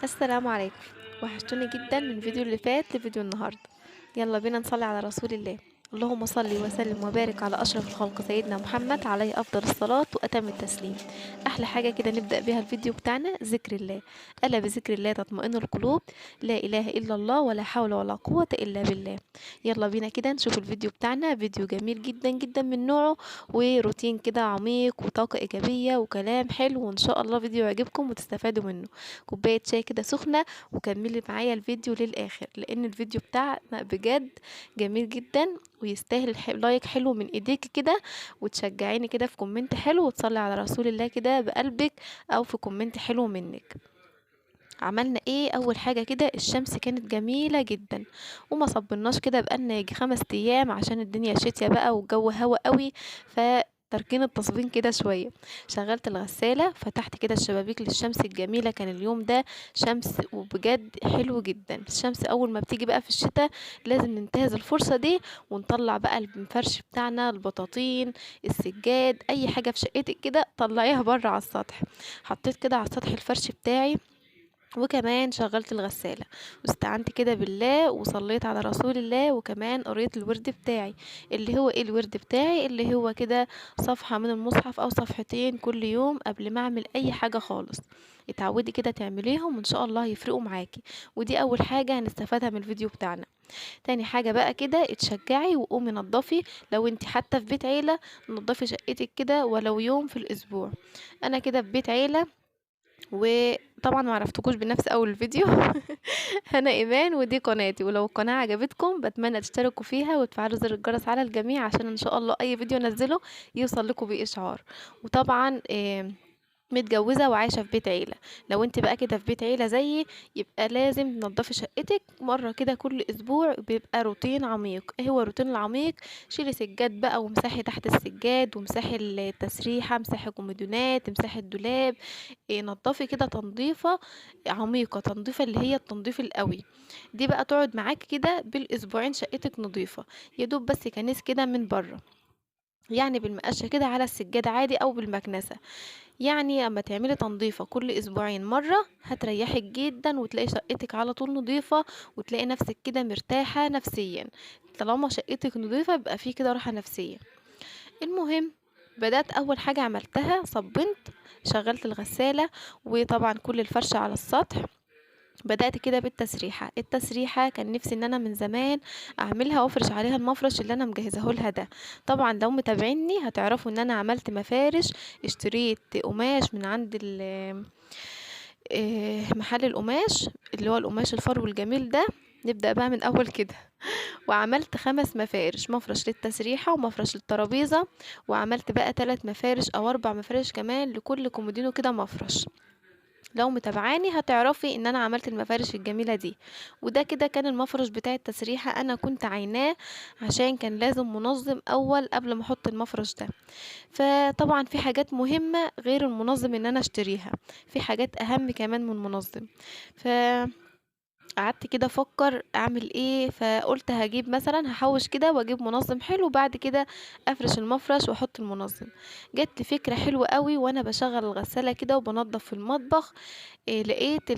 السلام عليكم. وحشتوني جدا من الفيديو اللي فات لفيديو النهارده. يلا بينا نصلي على رسول الله. اللهم صل وسلم وبارك على اشرف الخلق سيدنا محمد عليه افضل الصلاة واتم التسليم. احلى حاجة كده نبدا بيها الفيديو بتاعنا ذكر الله. الا بذكر الله تطمئن القلوب. لا اله الا الله ولا حول ولا قوة الا بالله. يلا بينا كده نشوف الفيديو بتاعنا. فيديو جميل جدا جدا من نوعه، وروتين كده عميق وطاقة ايجابية وكلام حلو، وان شاء الله فيديو يعجبكم وتستفادوا منه. كوباية شاي كده سخنة وكملي معايا الفيديو للاخر، لان الفيديو بتاعنا بجد جميل جدا ويستاهل like حلو من ايديك كده، وتشجعيني كده في comment حلو، وتصلي على رسول الله كده بقلبك او في comment حلو منك. عملنا ايه؟ اول حاجة كده الشمس كانت جميلة جدا وما صبرناش كده، بقالنا يجي 5 ايام عشان الدنيا شتية بقى والجو هوا قوي، فتركين التصبين كده شوية. شغلت الغسالة، فتحت كده الشبابيك للشمس الجميلة. كان اليوم ده شمس وبجد حلو جدا. الشمس اول ما بتيجي بقى في الشتاء لازم ننتهز الفرصة دي ونطلع بقى الفرش بتاعنا، البطاطين، السجاد، اي حاجة في شقتك كده طلعيها بره على السطح. حطيت كده على السطح الفرش بتاعي، وكمان شغلت الغسالة واستعنت كده بالله وصليت على رسول الله، وكمان قريت الورد بتاعي. اللي هو ايه الورد بتاعي؟ اللي هو كده صفحة من المصحف او صفحتين كل يوم قبل ما اعمل اي حاجة خالص. اتعودي كده تعمليهم وان شاء الله يفرقوا معاكي. ودي اول حاجة هنستفادها من الفيديو بتاعنا. تاني حاجة بقى كده اتشجعي وقومي نظفي. لو انت حتى في بيت عيلة نظفي شقتك كده ولو يوم في الاسبوع. انا كده في بيت عيلة، وطبعا ما عرفتكوش بنفس اول الفيديو. انا ايمان ودي قناتي، ولو القناة عجبتكم بتمنى تشتركوا فيها وتفعلوا زر الجرس على الجميع عشان ان شاء الله اي فيديو انزله يوصل لكم باشعار. وطبعا متجوزة وعايشة في بيت عيله. لو انت بقى كده في بيت عيله زيي يبقى لازم تنضفي شقتك مرة كده كل اسبوع، بيبقى روتين عميق. ايه هو الروتين العميق؟ شيلي سجاد بقى ومسحي تحت السجاد، ومسحي التسريحه، مسحي كوميدونات، مسحي الدولاب، نضفي كده تنظيفه عميقة، تنظيفه اللي هي التنظيف القوي دي بقى تقعد معاك كده بالاسبوعين شقتك نظيفة. يا دوب بس كنس كده من بره، يعني بالمقشه كده على السجادة عادي او بالمكنسه. يعني اما تعملي تنظيفه كل اسبوعين مرة هتريحك جدا، وتلاقي شقتك على طول نظيفة، وتلاقي نفسك كده مرتاحة نفسيا. طالما شقتك نظيفة بيبقى فيه كده راحة نفسية. المهم بدات اول حاجة عملتها صبنت، شغلت الغسالة، وطبعا كل الفرشة على السطح. بدأت كده بالتسريحة. التسريحة كان نفسي ان انا من زمان اعملها وافرش عليها المفرش اللي انا مجهزاه لها ده. طبعا لو متابعيني هتعرفوا ان انا عملت مفارش، اشتريت قماش من عند محل القماش اللي هو القماش الفرو الجميل ده. نبدأ بقى من اول كده. وعملت 5 مفارش، مفرش للتسريحة ومفرش للترابيزة، وعملت بقى 3 مفارش او 4 مفارش كمان لكل كومودينو كده مفرش. لو متابعاني هتعرفي ان انا عملت المفارش الجميلة دي. وده كده كان المفرش بتاع التسريحة، انا كنت عيناه عشان كان لازم منظم اول قبل ما احط المفرش ده. فطبعا في حاجات مهمة غير المنظم ان انا اشتريها، في حاجات اهم كمان من المنظم. ف قعدت كده افكر اعمل ايه، فقلت هجيب مثلا، هحوش كده واجيب منظم حلو، وبعد كده افرش المفرش واحط المنظم. جت فكرة حلوة قوي وانا بشغل الغسالة كده وبنضف في المطبخ، لقيت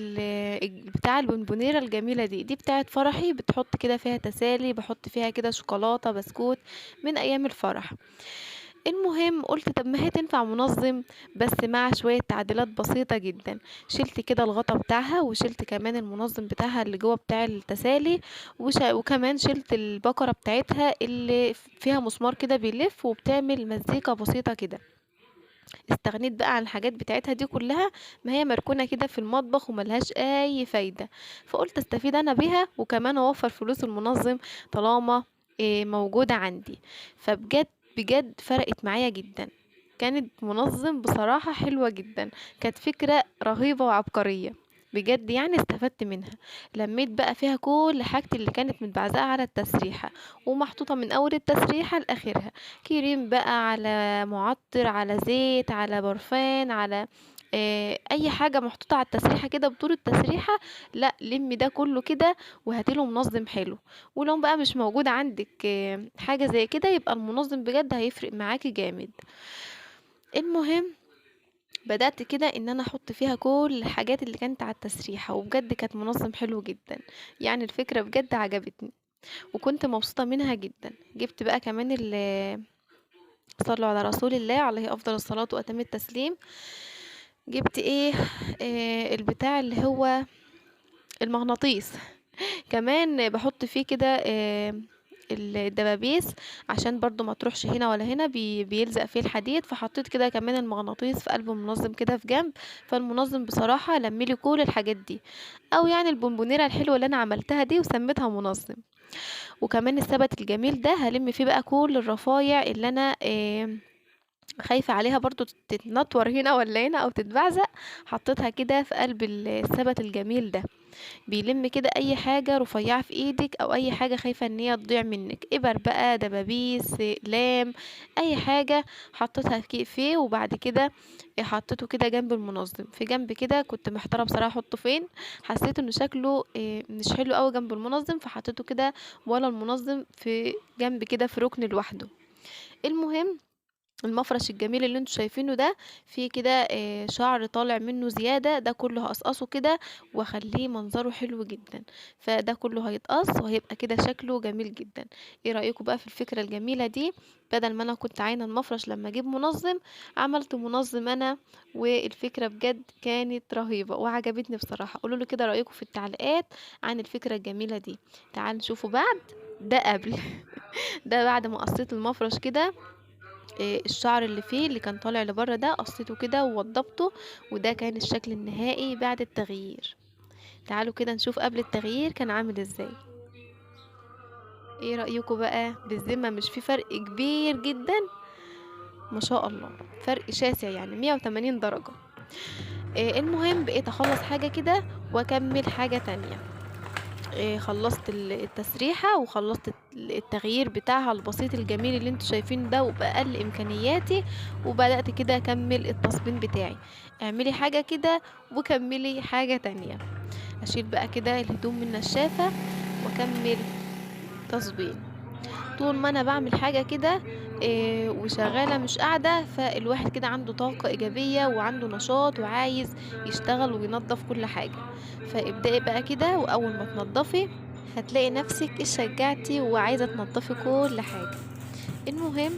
بتاع البونبونيره الجميلة دي، دي بتاعه فرحي، بتحط كده فيها تسالي، بحط فيها كده شوكولاتة بسكوت من ايام الفرح. المهم قلت طب ما هي تنفع منظم بس مع شوية تعديلات بسيطة جدا. شلت كده الغطا بتاعها، وشلت كمان المنظم بتاعها اللي جوه بتاع التسالي، وكمان شلت البكرة بتاعتها اللي فيها مسمار كده بيلف وبتعمل مزيكا بسيطة كده. استغنيت بقى عن الحاجات بتاعتها دي كلها، ما هي مركونة كده في المطبخ وملهاش اي فايدة، فقلت استفيد انا بيها وكمان اوفر فلوس المنظم طالما موجودة عندي. فبجد بجد فرقت معايا جدا، كانت منظم بصراحة حلوة جدا، كانت فكرة رهيبة وعبقرية بجد، يعني استفدت منها. لميت بقى فيها كل حاجتي اللي كانت متبعزقة على التسريحة ومحطوطة من اول التسريحة لاخرها، كريم بقى على معطر على زيت على برفان على اي حاجة محطوطة على التسريحة كده بطول التسريحة. لا لمي ده كله كده وهاتيله منظم حلو. ولو بقى مش موجود عندك حاجة زي كده يبقى المنظم بجد هيفرق معاكي جامد. المهم بدأت كده ان انا احط فيها كل الحاجات اللي كانت على التسريحة، وبجد كانت منظم حلو جدا، يعني الفكرة بجد عجبتني وكنت مبسوطة منها جدا. جبت بقى كمان صلوا على رسول الله عليه افضل الصلاة واتم التسليم، جبت ايه، البتاع اللي هو المغناطيس كمان بحط فيه كده، الدبابيس عشان برضو ما تروحش هنا ولا هنا، بيلزق فيه الحديد، فحطيت كده كمان المغناطيس في قلب المنظم كده في جنب. فالمنظم بصراحة لملي كل الحاجات دي، او يعني البونبونيرة الحلوة اللي انا عملتها دي وسميتها منظم. وكمان السبت الجميل ده هلم فيه بقى كل الرفايع اللي انا، خايفة عليها برضو تتنطور هنا ولا هنا او تتبعزق، حطيتها كده في قلب السبت الجميل ده. بيلم كده اي حاجة رفيعة في ايدك او اي حاجة خايفة ان هي تضيع منك، ابر بقى، دبابيس، اقلام، اي حاجة حطيتها فيه. وبعد كده حطيته كده جنب المنظم في جنب كده، كنت محتارة بصراحة احطه فين، حسيت انه شكله، مش حلو قوي جنب المنظم، فحطيته كده ولا المنظم في جنب كده في ركن لوحده. المهم المفرش الجميل اللي انتوا شايفينه ده فيه كده، شعر طالع منه زيادة، ده كله هقصقصه كده واخليه منظره حلو جدا، فده كله هيتقص وهيبقى كده شكله جميل جدا. ايه رأيكم بقى في الفكرة الجميلة دي؟ بدل ما انا كنت عاينة المفرش لما اجيب منظم، عملت منظم انا، والفكرة بجد كانت رهيبة وعجبتني بصراحة. قولوا لي كده رأيكم في التعليقات عن الفكرة الجميلة دي. تعالوا نشوفوا بعد ده قبل ده بعد ما قصيت المفرش كده، الشعر اللي فيه اللي كان طالع لبره ده قصيته كده ووضبته، وده كان الشكل النهائي بعد التغيير. تعالوا كده نشوف قبل التغيير كان عامل ازاي. ايه رأيكم بقى؟ بالذمة مش في فرق كبير جدا؟ ما شاء الله فرق شاسع، يعني 180 درجة. المهم بقيت اخلص حاجة كده واكمل حاجة تانية. خلصت التسريحة وخلصت التغيير بتاعها البسيط الجميل اللي انتوا شايفينه ده وبأقل امكانياتي، وبدأت كده اكمل التصبين بتاعي. اعملي حاجة كده وكملي حاجة تانية. اشيل بقى كده الهدوم من النشافة واكمل تصبين. طول ما انا بعمل حاجة كده، وشغالة مش قاعدة، فالواحد كده عنده طاقة ايجابية وعنده نشاط وعايز يشتغل وينظف كل حاجة. فابدأي بقى كده، واول ما تنظفي هتلاقي نفسك اتشجعتي وعايزة تنظفي كل حاجة. المهم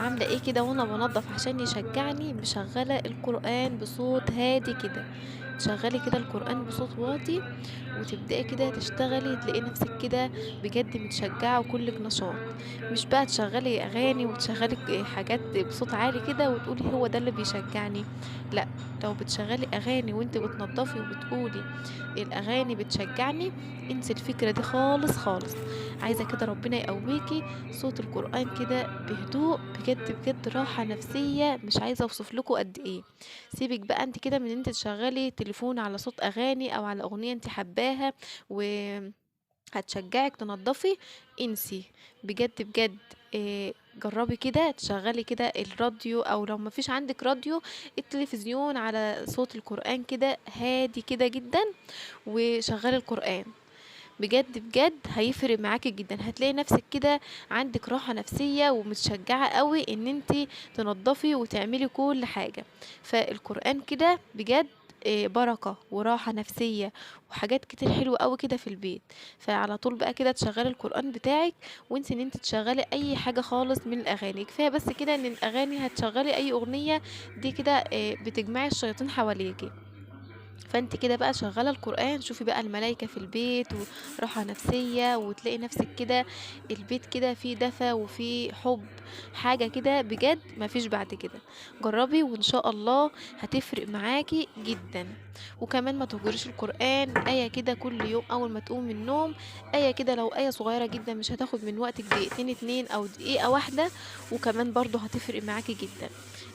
عاملة ايه كده وانا بنظف عشان يشجعني؟ مشغلة القرآن بصوت هادي كده، تشغلي كده القرآن بصوت واطي وتبدأي كده تشتغلي، تلاقي نفسك كده بجد متشجعة وكلك نشاط. مش بقى تشغلي اغاني وتشغلي حاجات بصوت عالي كده وتقولي هو ده اللي بيشجعني، لا، لو بتشغلي اغاني وانت بتنظفي وبتقولي الاغاني بتشجعني، انسي الفكرة دي خالص خالص. عايزة كده ربنا يقويكي، صوت القرآن كده بهدوء بجد بجد راحة نفسية مش عايزة اوصف لكم قد ايه. سيبك بقى انت كده من انت تشغلي تليفون على صوت اغاني او على اغنية انت حباها وهتشجعك تنظفي، انسي بجد بجد. جربي كده تشغلي كده الراديو، او لو ما فيش عندك راديو التلفزيون على صوت القرآن كده هادي كده جدا، وشغلي القرآن بجد بجد هيفرق معاكي جدا. هتلاقي نفسك كده عندك راحة نفسية ومتشجعة قوي ان انتي تنظفي وتعملي كل حاجة. فالقرآن كده بجد، بركة وراحة نفسية وحاجات كتير حلوة قوي كده في البيت. فعلى طول بقى كده تشغلي القرآن بتاعك وانسي ان انت تشغلي اي حاجة خالص من الاغاني. كفاية بس كده ان الاغاني هتشغلي اي اغنية دي كده، بتجمعي الشياطين حواليكي. فانت كده بقى شغالة القرآن، شوفي بقى الملايكة في البيت وراحة نفسية، وتلاقي نفسك كده البيت كده فيه دفى وفيه حب، حاجة كده بجد مفيش بعد كده. جربي وان شاء الله هتفرق معاكي جدا. وكمان ما تهجريش القرآن، آية كده كل يوم أول ما تقوم من النوم، آية كده لو آية صغيرة جدا مش هتاخد من وقتك دقيقتين 2 أو دقيقة واحدة، وكمان برضو هتفرق معاكي جدا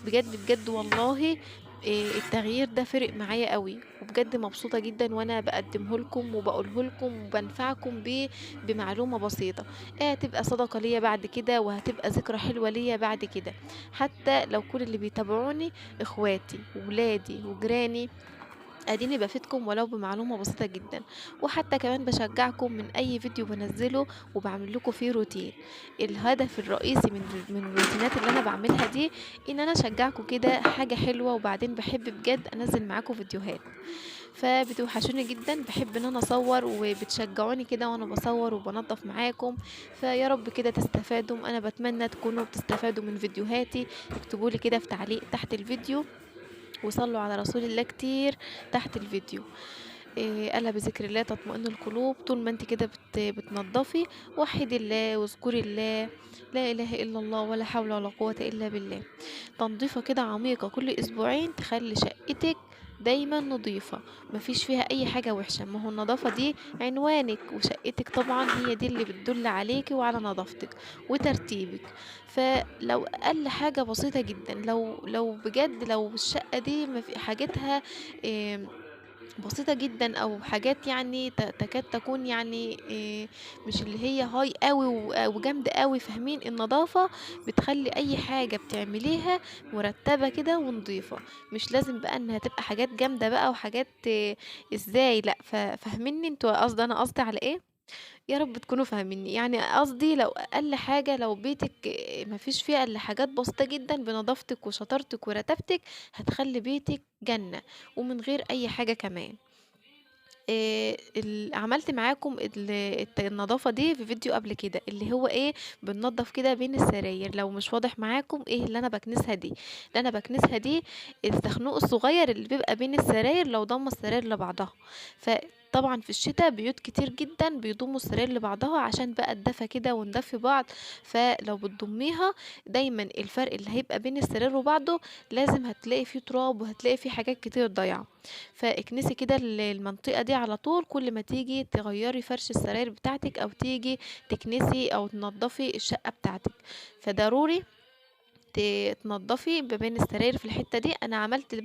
بجد بجد والله. التغيير ده فرق معايا قوي وبجد مبسوطة جدا وانا بقدمه لكم وبقوله لكم وبنفعكم بيه بمعلومة بسيطة. هتبقى صدقة ليا بعد كده وهتبقى ذكرى حلوة ليا بعد كده، حتى لو كل اللي بيتابعوني اخواتي وولادي وجيراني اديني بفيدكم ولو بمعلومة بسيطة جدا، وحتى كمان بشجعكم من اي فيديو بنزله وبعمل لكم فيه روتين. الهدف الرئيسي من الروتينات اللي انا بعملها دي ان انا اشجعكم كده حاجة حلوة، وبعدين بحب بجد انزل معاكم فيديوهات، فبتوحشوني جدا. بحب ان انا اصور وبتشجعوني كده وانا بصور وبنظف معاكم، فيا رب كده تستفادوا. انا بتمنى تكونوا بتستفادوا من فيديوهاتي. اكتبوا لي كده في تعليق تحت الفيديو، وصلوا على رسول الله كتير تحت الفيديو. ألا بذكر الله تطمئن القلوب. طول ما انت كده بتنظفي وحدي الله واذكري الله، لا اله الا الله ولا حول ولا قوة الا بالله. تنظيفة كده عميقة كل اسبوعين تخلي شقتك دايما نظيفة، مفيش فيها اي حاجة وحشة. ما هو النظافة دي عنوانك، وشقتك طبعا هي دي اللي بتدل عليكي وعلى نظافتك وترتيبك. فلو اقل حاجة بسيطة جدا، لو بجد لو الشقة دي ما في حاجتها بسيطة جدا، او حاجات يعني تكاد تكون مش اللي هي هاي قوي وجامدة قوي، فاهمين؟ النظافة بتخلي اي حاجة بتعمليها مرتبة كده ونظيفة، مش لازم بقى انها تبقى حاجات جامدة بقى وحاجات ازاي، لا. فاهميني انتوا قصدي، انا قصدي على ايه؟ يا رب تكونوا فاهميني. يعني قصدي لو اقل حاجة، لو بيتك مفيش فيها الا حاجات بسيطة جدا، بنظافتك وشطارتك ورتبتك هتخلي بيتك جنة ومن غير اي حاجة كمان. عملت معاكم النظافة دي في فيديو قبل كده، اللي هو ايه، بننظف كده بين السراير. لو مش واضح معاكم ايه اللي انا بكنسها دي، اللي انا بكنسها دي الزخنوق الصغير اللي بيبقى بين السراير لو ضم السراير لبعضها. فطبعا في الشتاء بيوت كتير جدا بيضموا السراير لبعضها عشان بقى الدفا كده وندفي بعض، فلو بتضميها دايما الفرق اللي هيبقى بين السرير وبعضه لازم هتلاقي فيه تراب وهتلاقي فيه حاجات كتير ضايعه. فاكنسي كده المنطقه دي على طول كل ما تيجي تغيري فرش السراير بتاعتك او تيجي تكنسي او تنظفي الشقه بتاعتك، فضروري تنظفي ما بين السراير في الحته دي. انا عملت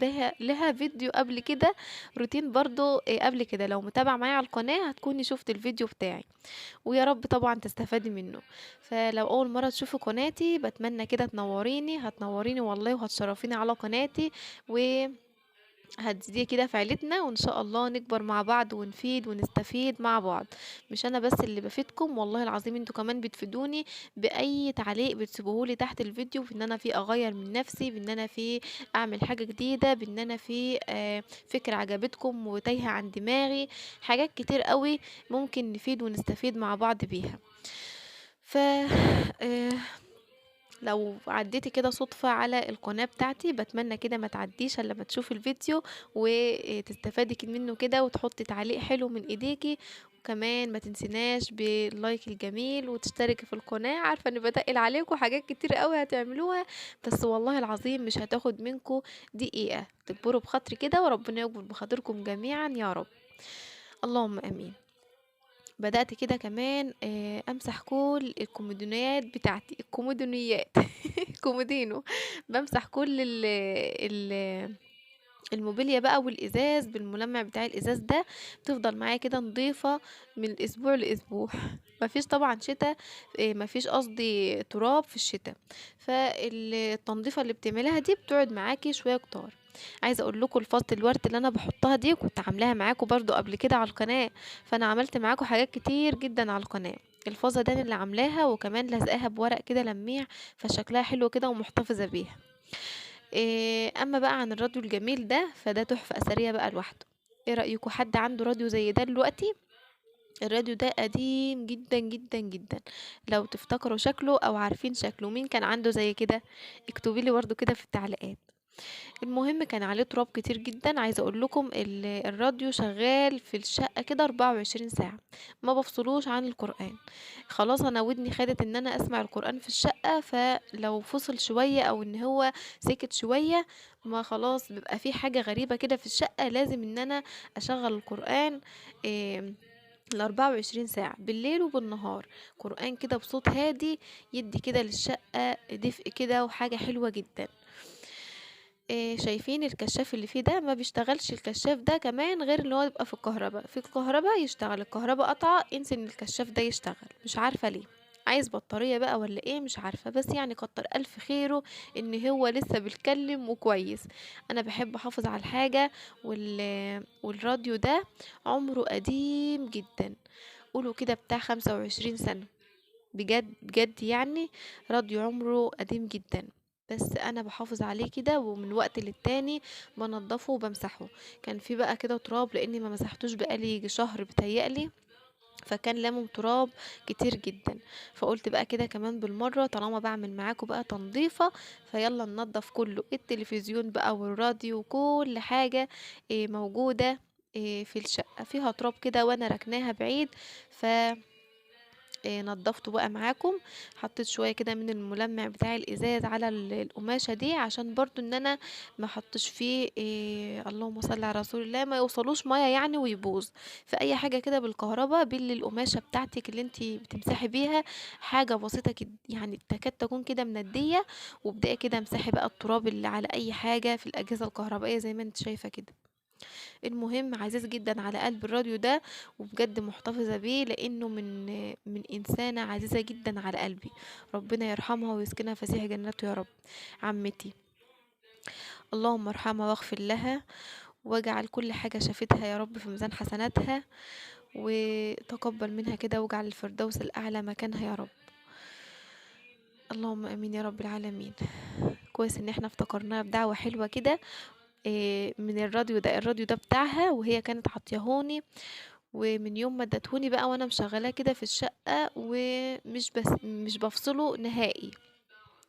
لها فيديو قبل كده، روتين برضو قبل كده، لو متابعه معايا على القناه هتكوني شفت الفيديو بتاعي، ويا رب طبعا تستفادي منه. فلو اول مره تشوفي قناتي بتمنى كده تنوريني، هتنوريني والله وهتشرفيني على قناتي، و هتزيدي كده في عيلتنا، وان شاء الله نكبر مع بعض ونفيد ونستفيد مع بعض. مش انا بس اللي بفيدكم، والله العظيم انتوا كمان بتفيدوني باي تعليق بتسيبوهولي تحت الفيديو، بان انا في اغير من نفسي، بان انا في اعمل حاجة جديدة، بان انا في فكرة عجبتكم وتايهة عن دماغي، حاجات كتير قوي ممكن نفيد ونستفيد مع بعض بيها. ف لو عديتي كده صدفة على القناة بتاعتي بتمنى كده ما تعديش الا لما تشوفي الفيديو وتستفادي منه كده، وتحطي تعليق حلو من ايديكي، وكمان ما تنسيناش باللايك الجميل وتشتركي في القناة. عارفة اني بتقل عليكم حاجات كتير قوي هتعملوها، بس والله العظيم مش هتاخد منكم دقيقة، تكبروا بخاطري كده وربنا يكبر بخاطركم جميعا يا رب، اللهم امين. بدأت كده كمان امسح كل الكومودينات بتاعتي، الكومودينيات كومودينو، بمسح كل الموبيليا بقى والازاز بالملمع بتاع الازاز ده، بتفضل معايا كده نظيفة من اسبوع لاسبوع. مفيش طبعا شتاء، مفيش قصدي تراب في الشتاء، فالتنظيفة اللي بتعملها دي بتقعد معاكي شوية كتار. عايزه اقول لكم الفاصل الورد اللي انا بحطها دي كنت عاملاها معاكم برضو قبل كده على القناه، فانا عملت معاكم حاجات كتير جدا على القناه. الفازه ده اللي عاملاها، وكمان لزقاها بورق كده لميع، فشكلها حلو كده ومحتفظه بيها. اما بقى عن الراديو الجميل ده، فده تحفه اثريه بقى لوحده. ايه رايكم حد عنده راديو زي ده دلوقتي؟ الراديو ده قديم جدا جدا جدا، لو تفتكروا شكله او عارفين شكله، مين كان عنده زي كده؟ اكتبي لي برضو كده في التعليقات. المهم كان عليه تراب كتير جدا. عايزه اقول لكم الراديو شغال في الشقه كده 24 ساعه، ما بفصلوش عن القران. خلاص انا ودني خدت ان انا اسمع القران في الشقه، فلو فصل شويه او ان هو سكت شويه ما خلاص بيبقى في حاجه غريبه كده في الشقه، لازم ان انا اشغل القران 24 ساعة بالليل وبالنهار، قرآن كده بصوت هادي يدي كده للشقة دفء كده وحاجة حلوة جدا. شايفين الكشاف اللي فيه ده؟ ما بيشتغلش الكشاف ده كمان غير ان هو يبقى في الكهرباء، في الكهرباء يشتغل، الكهرباء قطعة انسي ان الكشاف ده يشتغل، مش عارفة ليه. عايز بطارية بقى ولا ايه مش عارفة، بس يعني كتر الف خيره ان هو لسه بيتكلم وكويس. انا بحب احافظ على الحاجة، والراديو ده عمره قديم جدا، قولوا كده بتاع 25 سنة، بجد بجد يعني راديو عمره قديم جدا، بس انا بحافظ عليه كده، ومن وقت للتاني بنضفه وبمسحه. كان في بقى كده تراب لاني ما مسحتوش بقالي شهر بتهيألي، فكان لامم تراب كتير جدا، فقلت بقى كده كمان بالمرة طالما بعمل معاكم بقى تنظيفة فيلا ننضف كله، التلفزيون بقى والراديو وكل حاجة موجودة في الشقة فيها تراب كده وانا ركناها بعيد، ف نضفته بقى معاكم. حطيت شوية كده من الملمع بتاع الازاز على القماشة دي عشان برضو ان انا ما احطش فيه، اللهم صل على رسول الله، ما يوصلوش مية يعني ويبوظ. فاي حاجة كده بالكهرباء بلي القماشة بتاعتك اللي انتي بتمسحي بيها، حاجة بسيطة كده يعني تكاد تكون كده مندية، وابدأي كده امسحي بقى التراب اللي على اي حاجة في الاجهزة الكهربائية زي ما انت شايفة كده. المهم عزيز جدا على قلب الراديو ده، وبجد محتفظة بيه لانه من انسانة عزيزة جدا على قلبي، ربنا يرحمها ويسكنها فسيح جناته يا رب. عمتي اللهم ارحمها واغفر لها، واجعل كل حاجة شافتها يا رب في ميزان حسناتها، وتقبل منها كده، واجعل الفردوس الاعلى مكانها يا رب، اللهم امين يا رب العالمين. كويس ان احنا افتكرناها بدعوة حلوة كده، من الراديو ده، الراديو ده بتاعها وهي كانت عطيهوني، ومن يوم ما ادتهوني بقى وانا مشغلاه كده في الشقة، ومش بس مش بفصله نهائي،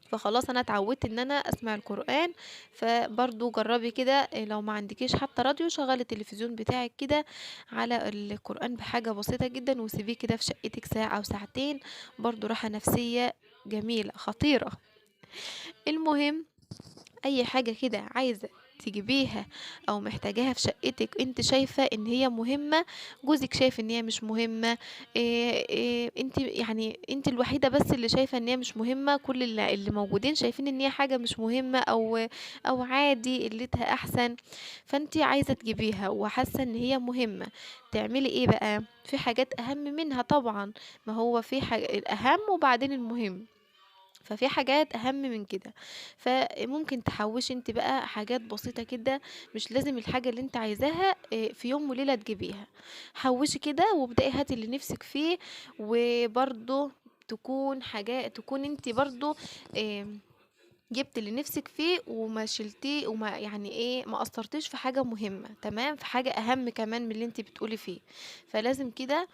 فخلاص انا اتعودت ان انا اسمع القرآن. فبرضو جربي كده، لو ما عندكيش حتى راديو شغلي التلفزيون بتاعك كده على القرآن بحاجة بسيطة جدا، وسيبيه كده في شقتك ساعة او ساعتين، برضو راحة نفسية جميلة خطيرة. المهم اي حاجة كده عايزة تجيبيها او محتاجاها في شقتك انت شايفة ان هي مهمة، جوزك شايف ان هي مش مهمة، انت يعني انت الوحيدة بس اللي شايفة ان هي مش مهمة، كل اللي موجودين شايفين ان هي حاجة مش مهمة او عادي قلتها احسن، فانت عايزة تجيبيها وحاسة ان هي مهمة، تعملي ايه بقى؟ في حاجات اهم منها طبعا، ما هو في حاجة الاهم وبعدين المهم، ففي حاجات اهم من كده، فممكن تحوشي انت بقى حاجات بسيطة كده، مش لازم الحاجة اللي انت عايزاها، في يوم وليلة تجيبيها، حوشي كده وابدأي هاتي اللي نفسك فيه، وبرضو تكون حاجة تكون انت برضو، جبت اللي نفسك فيه وما شلتيه وما يعني ايه ما قصرتيش في حاجة مهمة، تمام، في حاجة اهم كمان من اللي انت بتقولي فيه. فلازم كده،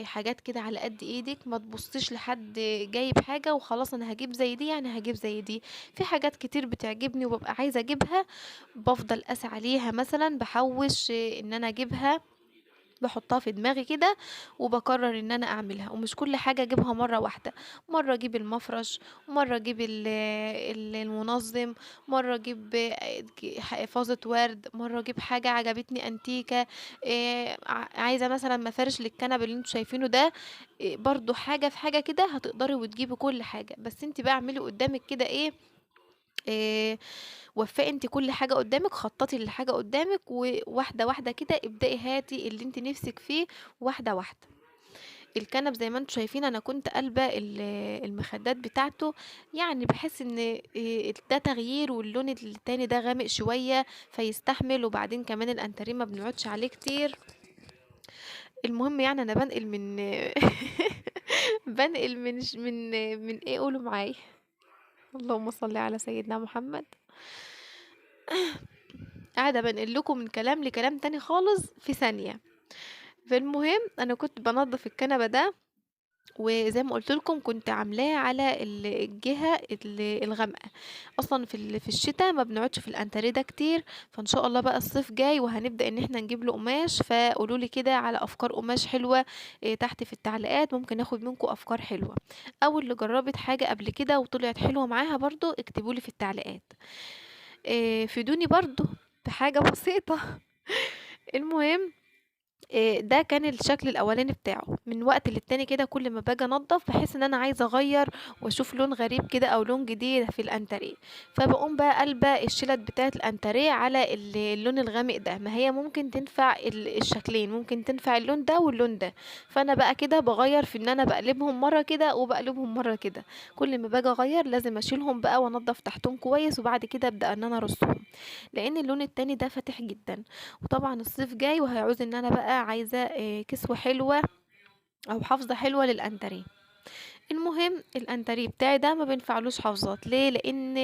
حاجات كده على قد ايدك، ما تبصيش لحد جايب حاجة وخلاص انا هجيب زي دي يعني هجيب زي دي. في حاجات كتير بتعجبني وببقى عايزة اجيبها، بفضل اسعى ليها، مثلا بحوش، ان انا اجيبها، بحطها في دماغي كده وبقرر ان انا اعملها، ومش كل حاجة اجيبها مرة واحدة، مرة اجيب المفرش، مرة اجيب المنظم، مرة اجيب فازة ورد، مرة اجيب حاجة عجبتني انتيكة، عايزة مثلا مفارش للكنب اللي انتوا شايفينه ده، برضو حاجة في حاجة كده هتقدري وتجيبي كل حاجة. بس انت بقى اعملي قدامك كده ايه، وفقي انت كل حاجة قدامك، خططي للحاجة قدامك، وواحدة واحدة كده ابدأي هاتي اللي انت نفسك فيه واحدة واحدة. الكنب زي ما انتم شايفين انا كنت قلبة المخدات بتاعته، بحس ان ده تغيير، واللون التاني ده غامق شوية فيستحمل، وبعدين كمان الانتريه ما بنقعدش عليه كتير. المهم انا بنقل من بنقل من من من ايه، قولوا معايا اللهم صل على سيدنا محمد. قاعدة بنقل لكم من كلام لكلام تاني خالص في ثانية. فالمهم انا كنت بنظف الكنبة ده، وزي ما قلت لكم كنت عاملاه على الجهة الغامقة. اصلا في الشتاء ما بنقعدش في الانتريه ده كتير، فان شاء الله بقى الصيف جاي وهنبدأ ان احنا نجيب له قماش، فقولوا لي كده على افكار قماش حلوة، تحت في التعليقات، ممكن اخد منكم افكار حلوة، او اللي جربت حاجة قبل كده وطلعت حلوة معاها برضو اكتبوا لي في التعليقات، فيدوني برضو بحاجة بسيطة. المهم ده كان الشكل الاولاني بتاعه. من وقت للتاني كده كل ما باجي انضف بحس ان انا عايزه اغير واشوف لون غريب كده او لون جديد في الانتريه، فبقوم بقى قلبه الشلت بتاعه الانتريه على اللون الغامق ده. ما هي ممكن تنفع الشكلين، ممكن تنفع اللون ده واللون ده، فانا بقى كده بغير في ان انا بقلبهم مره كده وبقلبهم مره كده. كل ما باجي اغير لازم اشيلهم بقى وانضف تحتهم كويس، وبعد كده ابدا ان انا ارصهم، لان اللون التاني ده فاتح جدا. وطبعا الصيف جاي وهيعوز ان انا بقى عايزه كسوه حلوه او حافظه حلوه للانتريه. المهم الانتريه بتاعي ده ما بينفعلوش حافظات، ليه؟ لان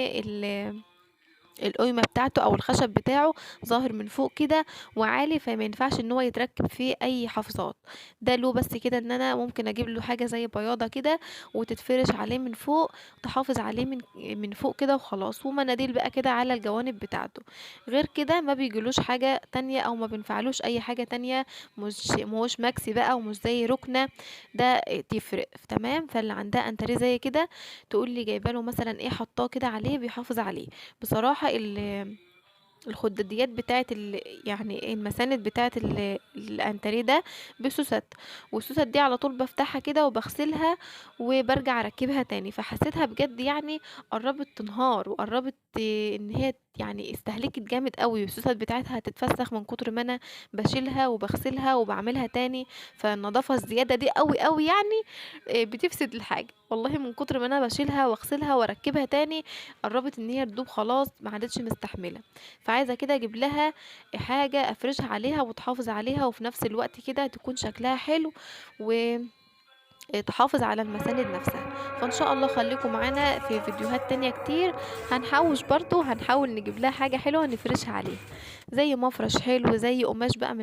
القيمه بتاعته او الخشب بتاعه ظاهر من فوق كده وعالي، فما ينفعش ان هو يتركب فيه اي حافظات. ده له بس كده ان انا ممكن اجيب له حاجه زي بياضه كده وتتفرش عليه من فوق، تحافظ عليه من فوق كده وخلاص، ومناديل بقى كده على الجوانب بتاعته. غير كده ما بيجيلوش حاجه تانية او ما بينفعلوش اي حاجه تانية، مش ماكسي بقى ومش زي ركنه، ده تفرق. تمام. فاللي عندها انتريه زي كده تقول لي جايبه له مثلا ايه، حطاه كده عليه بيحافظ عليه. بصراحه الخداديات بتاعت يعني المساند بتاعت الانتريه ده بسوست، والسوست دي على طول بفتحها كده وبغسلها وبرجع اركبها تاني، فحسيتها بجد قربت تنهار وقربت ان هي استهلكت جامد قوي، والسوست بتاعتها هتتفسخ من كتر ما انا بشيلها وبغسلها وبعملها تاني. فالنظافة الزيادة دي قوي قوي بتفسد الحاجة والله، من كتر ما انا بشيلها واغسلها واركبها تاني قربت ان هي تدوب خلاص، ما عادتش مستحملة. فعايزة كده اجيب لها حاجة افرشها عليها وتحافظ عليها، وفي نفس الوقت كده تكون شكلها حلو و تحافظ على المساند نفسها. فان شاء الله خليكم معانا في فيديوهات تانية كتير، هنحوش برضو، هنحاول نجيب لها حاجة حلوة نفرشها عليها، زي مفرش حلو، زي قماش بقى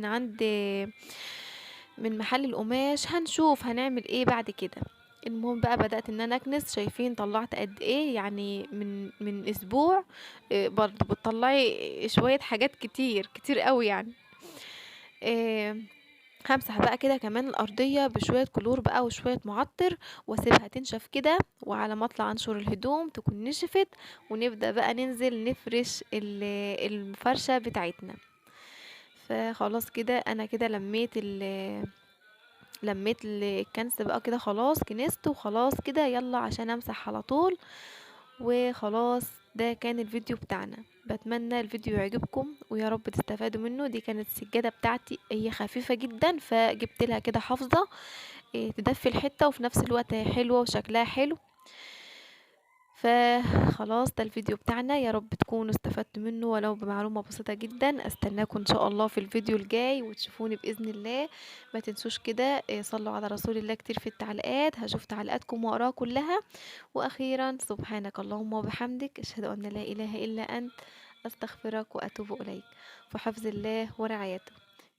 من محل القماش، هنشوف هنعمل ايه بعد كده. المهم بقى بدأت ان انا اكنس، شايفين طلعت قد ايه من اسبوع، برضو بتطلعي شوية حاجات كتير كتير قوي. همسح بقى كده كمان الارضية بشوية كلور بقى وشوية معطر، واسيبها تنشف كده، وعلى ما اطلع انشر الهدوم تكون نشفت، ونبدأ بقى ننزل نفرش الفرشة بتاعتنا. فخلاص كده انا كده لميت الكنس بقى كده، خلاص كنست وخلاص كده، يلا عشان امسح على طول. وخلاص ده كان الفيديو بتاعنا، بتمنى الفيديو يعجبكم ويا رب تستفادوا منه. دي كانت السجادة بتاعتي، هي خفيفة جدا فجبت لها كده حافظة، تدفي الحتة وفي نفس الوقت هي حلوة وشكلها حلو. فخلاص ده الفيديو بتاعنا، يا رب تكونوا استفدتوا منه ولو بمعلومة بسيطة جدا. استناكم ان شاء الله في الفيديو الجاي وتشوفوني بإذن الله. ما تنسوش كده، صلوا على رسول الله كتير في التعليقات، هشوف تعليقاتكم واقراها كلها. واخيرا سبحانك اللهم وبحمدك، اشهد ان لا اله الا انت، استغفرك واتوب اليك. في حفظ الله ورعايته،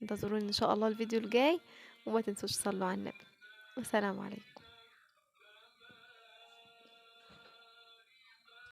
انتظروني ان شاء الله الفيديو الجاي، وما تنسوش صلوا على النبي. والسلام عليكم.